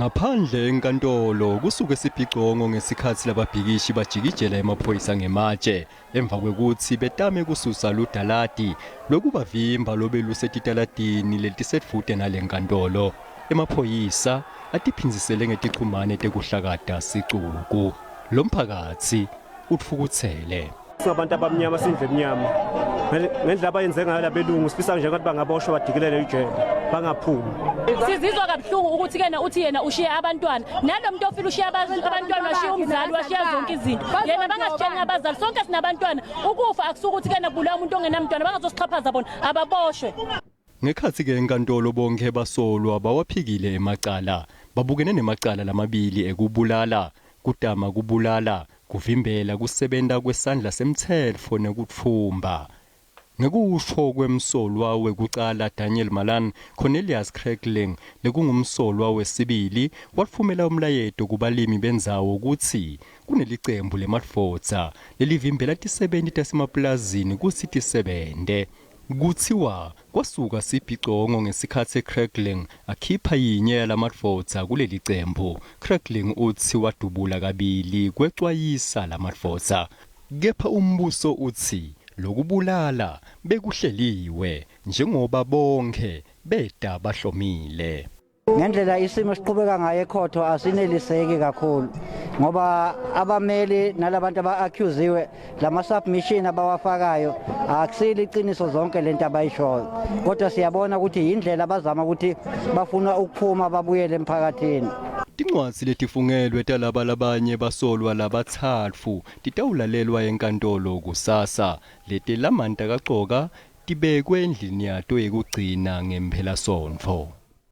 Ngaphandle enkantolo kusuke sibhicongo ngesikhatsi lababhikishi bajikijela emaphoyisa ngematshe emva kwekutsi betame kususa ludaladi lwekubavimba lobelusetitaladini letisedvute nalenkantolo. Emaphoyisa atiphindzisele ngetichumane tekuhlakata sicuku. Lomphakatsi utfukutsele. Singabantu abamnyama sindle emnyama. Ngendlela abayenze ngayo labelungu sifisa nje ukuthi bangaboshwa badikilele ijele bangaphumi. Sizizwa kabuhlungu ukuthi kena uthi yena ushiye abantwana nalo muntu ofile ushiye abantwana washiya umzali washiya zonke izinto yena bangasitsheli ngabazali sonke sinabantwana ukufa akusuke ukuthi kena kubulawa umuntu ongenamntwana bangazosixhaphaza bona ababoshwe. Ngekhatsi-ke enkantolo bonkhe basolwa bawaphikile emacala. Babukene nemacala lamabili ekubulala, kutama kubulala, kuvimbela kusebenta kwesandla semtsetfo nekutfumba. Ngekusho kwemsolwa wekucala Daniel Malan, Cornelius Craigling lekungumsolwa wesibili watfumela umlayeto kubalimi bendzawo kutsi kunelicembu lemadvodza lelivimbela tisebenti tasemapulazini kutsi tisebente. Kutsiwa kwasuka sibhicongo ngesikhatsi Craigling akhipha yinye yalamadvodza kulelicembu. Craigling utsi wadubula kabili kwecwayisa lamadvodza. Kepha umbuso utsi lokubulala bekuhleliwe njengoba bonkhe beta bahlomile. Ngendlela isimo siqhubeka ngayo ekhotho asineliseki kakhulu ngoba abameli nalabantu aba-accusiwe lama-submission abawafakayo akusilo iqiniso zonke lento abayishoyo kodwa siyabona ukuthi yindlela abazama ukuthi bafuna ukuphuma babuyele emphakathini. Tincwadzi letifungelwe talaba labanye basolwa labatsatfu titawulalelwa enkantolo kusasa. Letelamani takaCoka tibekwe endlini yato yekugcina ngemphelasontfo.